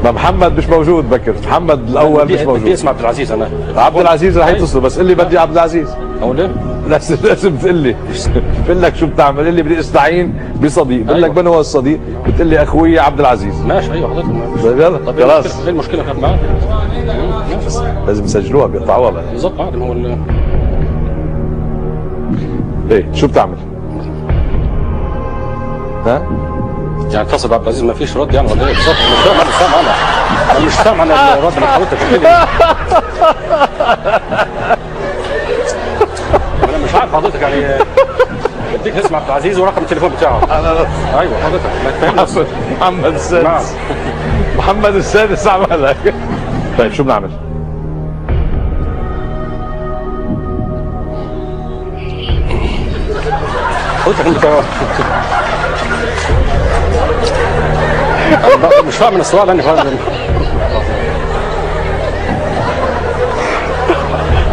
ما محمد مش موجود بكر، محمد الاول مش موجود. بدي اسمع عبد العزيز انا. عبد العزيز رح يتصل، بس قل لي بدي عبد العزيز. اقول ايه؟ لازم تقول لي، بقول لك شو بتعمل؟ قل لي بدي استعين بصديق، بقول لك من هو الصديق؟ بتقول لي اخوي عبد العزيز. ماشي ايوه حضرتك. طيب يلا طب خلاص. ايه المشكلة كانت معاك؟ لازم يسجلوها بيقطعوها بقى. بالظبط عادي. هو ايه شو بتعمل؟ ها؟ يعني اتصل بعبد العزيز ما فيش رد يعني ولا ايه بالظبط؟ مش فاهم، انا مش فاهم، انا مش فاهم انا الرد من حضرتك. انا مش عارف حضرتك يعني. بديك اسم عبد العزيز ورقم التليفون بتاعه. انا ايوه حضرتك ما تفهمش. محمد السادس، محمد السادس عملك. طيب شو بنعمل؟ حضرتك انت مش فاهم من السؤال انا فاهم.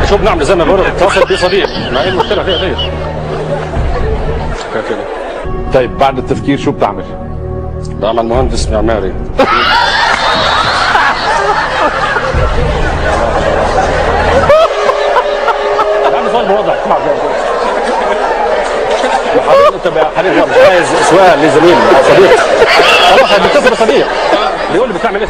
شو بنعمل زي ما بقول اتصل بصديق، ما ايه المشكلة فيها دي؟ كده. طيب بعد التفكير شو بتعمل؟ بعمل مهندس معماري. بعمل سؤال بوضع حضرتك انت حبيبي مش عايز سؤال لزميل او صديق. خلاص بيتصل بصديق بيقول لي بتعمل ايه؟